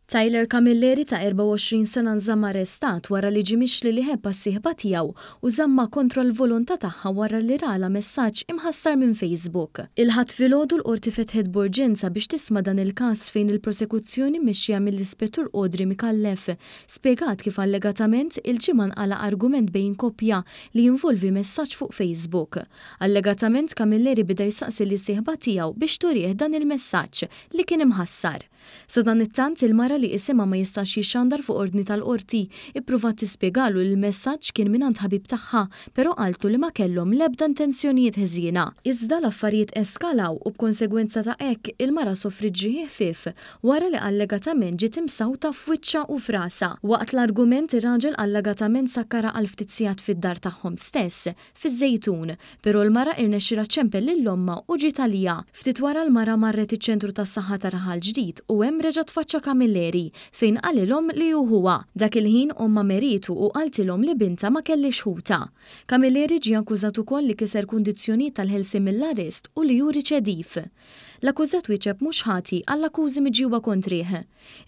Tyler Camilleri ta' 24 sena nżamm arrestat wara li ġie mixli li ħebb għas-sieħba tiegħu u żammha kontra l-volontà tagħha wara li ralha messaġġ imħassar minn Facebook. Il-Ħadd filgħodu l-Qorti fetħet b'urġenza biex tisma' dan il-każ fejn il-prosekuzzjoni mmexxija mill-Ispettur Audrey Micallef spjegat kif allegatament il-Ġimgħa nqala' argument bejn koppja li jinvolvi messaġġ fuq Facebook. Allegatament Camilleri beda jsaqsi lis-sieħba tiegħu biex turih dan il-messaġġ li kien imħassar. Sadanittant, il-mara li isimha ma jistax jixxandar fuq ordni tal-Qorti, ippruvat tispjegalu li l-messaġġ kien mingħand ħabib tagħha però qaltlu li ma kellhom l-ebda intenzjonijiet ħżiena. Iżda l-affarijiet eskalaw u b'konsegwenza ta' hekk, il-mara sofriet ġrieħi ħfief wara li allegatament ġiet imsawta f'wiċċha u f'rasha. Waqt l-argument, ir-raġel allegatament sakkarha għal ftit sigħat fid-dar tagħhom stess, fiż-Żejtun, però l-mara irnexxielha ċċempel lil ommha u ġiet għaliha. Ftit wara l-mara marret iċ-Ċentru tas-Saħħa ta' Raħal Ġdid u hemm reġa' tfaċċa Camilleri fejn qalilhom li hu ħuha. Dak il-ħin ommha merietu u qaltilhom li bintha ma kellhiex ħutha. Camilleri ġie akkużat ukoll li kiser kundizzjonijiet tal-ħelsien mill-arrest u li hu riċediv. L-akkużat wieġeb mhux ħati għall-akkużi miġjuba kontrih.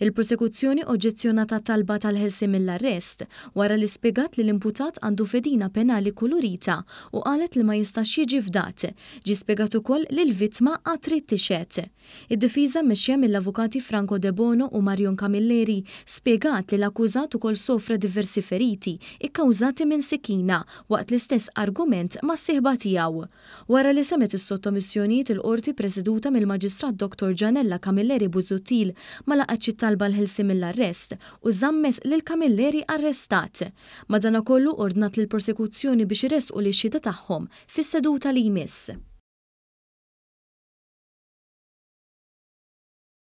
Il-prosekuzzjoni oġġezzjonat għat-talba tal-ħelsien mill-arrest, wara li spjegat li l-imputat għandu fedina penali kulurita u qalet li ma jistax jiġi fdat. Ġie spjegat ukoll li l-vittma għad trid tixhed. Id-difiża mmexxija mill-avukati Franco Debono u Marion Camilleri spjegat li l-akkużat ukoll sofra diversi feriti kkawżati minn sikkina waqt l-istess argument mas-sieħba tiegħu. Wara li semgħet is-sottomissjonijiet il-Qorti preseduta mill-Maġistrat Dottor Gianella Camilleri Busuttil ma laqgħetx it-talba għall-ħelsien mill-arrest u żammet lil Camilleri arrestat. Madanakollu ordnat lill-prosekuzzjoni biex iressqu lix-xhieda tagħhom fis-seduta li jmiss.